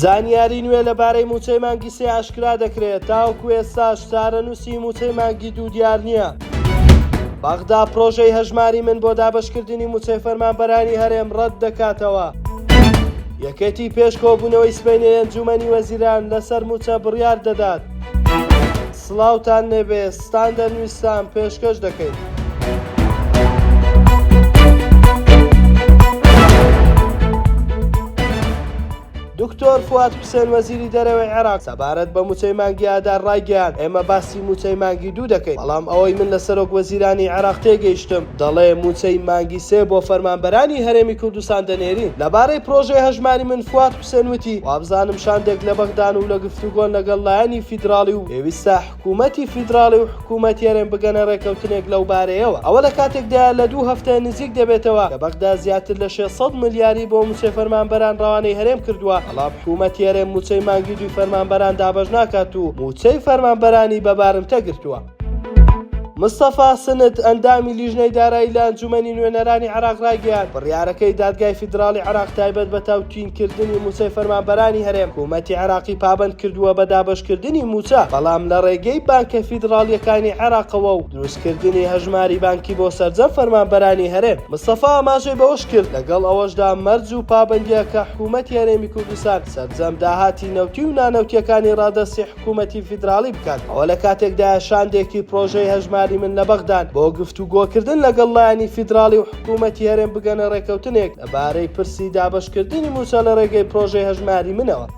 زانیاری نوێ لەبارەی مووچەی مانگی سێ ئاشکرا دەکرێت، تاوەکو ئێستاش چارەنووسی مووچەی مانگی دوو دیار نییە. بەغدا پرۆژەی هەژماری من بۆ دابەشکردنی مووچەی فەرمانبەرانی هەرێم ڕەت دەکاتەوە. یەکێتی پێش کۆبوونەوەی سبەینێی ئەنجوومەنی وەزیران لەسەر مووچە بڕیار دەدات. سڵاوتان لێبێ ستاندەر نویستان پێشکەش دەکەین. دکتۆر فواد حوسێن وەزیری دەرەوەی عێراق سەبارەت بە مووچەی مانگی ئادار ڕایگەیاند، ئێمە باسی مووچەی مانگی دوو دەکەین، بەڵام ئەوەی من لە سەرۆک وەزیرانی عێراق تێگەیشتم دەڵێ مووچەی مانگی سێ بۆ فەرمانبەرانی هەرێمی کوردستان دەنێرین. لەبارەی پرۆژەی هەژماری من فواد حوسێن وتی، وابزانم شاندێک لە بەغدان و لە گفتوگۆن لەگەڵ لایەنی فیدراڵی و پێویستە حکوومەتی فیدراڵی و حکوومەتی هەرێم بگەنە رێککەوتنێک لەو بارەیەوە. ئەوە لە کاتێکدایە لە دوو هەفتە نزیک دەبێتەوە کە بەغدا زیاتر لە 600 ملیاری بۆ مووچەی فەرمانبەران رەوانەی هەرێم کردووە، بەڵام حکوومەتی هەرێم مووچەی مانگی دووی فەرمانبەران دابەش ناکات و مووچەی فەرمانبەرانی بە بارمتە گرتووە. مستەفا سند، ئەندامی لیژنەی دارایی لە ئەنجومەنی نوێنەرانی عێراق رایگەیاند، بڕیارەکەی دادگای فیدراڵی عێراق تایبەت بە تاوتوینکردنی مووچەی فەرمانبەرانی هەرێم، حکومەتی عێراقی پابەند کردووە بە دابەشکردنی مووچە، بەڵام لە رێگەی بانکە فیدراڵییەکانی عێراقەوە و دروستکردنی هەژماری بانکی بۆ سەرجەم فەرمانبەرانی هەرێم. مستەفا ئاماژەی بەوەشکرد، لەگەڵ ئەوەشدا مەرج و پابەندییە کە حکومەتی هەرێمی کوردستان سەرجەم داهاتی نەوتی و نانەوتییەکانی رادەستی حکومەتی فیدراڵی بکات، ئەوە لە کاتێکدایە شاندێکی پرۆژەی هەژماری من لە بەغدان بۆ گفتوگۆکردن لەگەڵ لایەنی فیدراڵی و حکومەتی هەرێم بگەنە رێککەوتنێک لەبارەی پرسی دابەشکردنی مووچە لە رێگەی پرۆژەی هەژماری منەوە.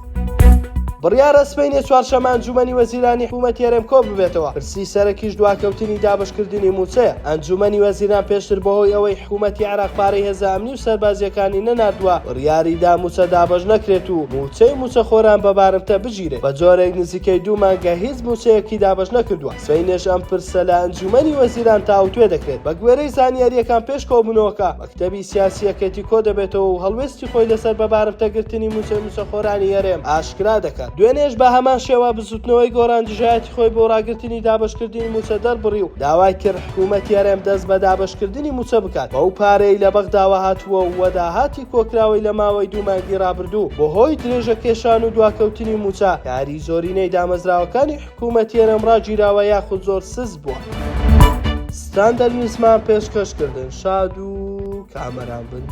بڕیارە سبەینێ چوارشەممە ئەنجوومەنی وەزیرانی حکومەتی هەرێم کۆببێتەوە، پرسی سەرەکیش دواکەوتنی دابەشکردنی مووچەیە. ئەنجوومەنی وەزیران پێشتر بەهۆی ئەوەی حکومەتی عێراق پارەی هێزە ئەمنی و سەربازییەکانی نەناردووە، بڕیاری دا مووچە دابەش نەکرێت و مووچەی مووچەخۆران بە بارمتە بگیرێت، بە جۆرێک نزیکەی دوو مانگە هیچ مووچەیەکی دابەش نەکردووە. سبەینێش ئەم پرسە لە ئەنجوومەنی وەزیران تاوتوێ دەکرێت. بەگوێرەی زانیارییەکان پێش کۆبوونەوەکە، مەکتەبی سیاسی یەکێتی کۆدەبێتەوە و هەڵوێستی خۆی لەسەر بە بارمتەگرتنی مووچەی مووچەخۆرانی هەرێم ئاشکرا دەکات. دوێنێش بە هەمان شێوە بزووتنەوەی گۆڕان دژایەتی خۆی بۆ ڕاگرتنی دابەشکردنی مووچە دەربڕی و داوای کرد حکوومەتی هەرێم دەست بە دابەشکردنی مووچە بکات بەو پارەی لە بەغداوە هاتووە و داهاتی کۆکراوەی لە ماوەی دوو مانگی ڕابردوو بەهۆی درێژەکێشان و دواکەوتنی مووچە کاری زۆرینەی دامەزراوەکانی حکوومەتی هەرێم ڕاگیراوە یاخود زۆر سست بووە. ستاندەر نیوزمان پێشکەش کردن شاد و کامەران بن.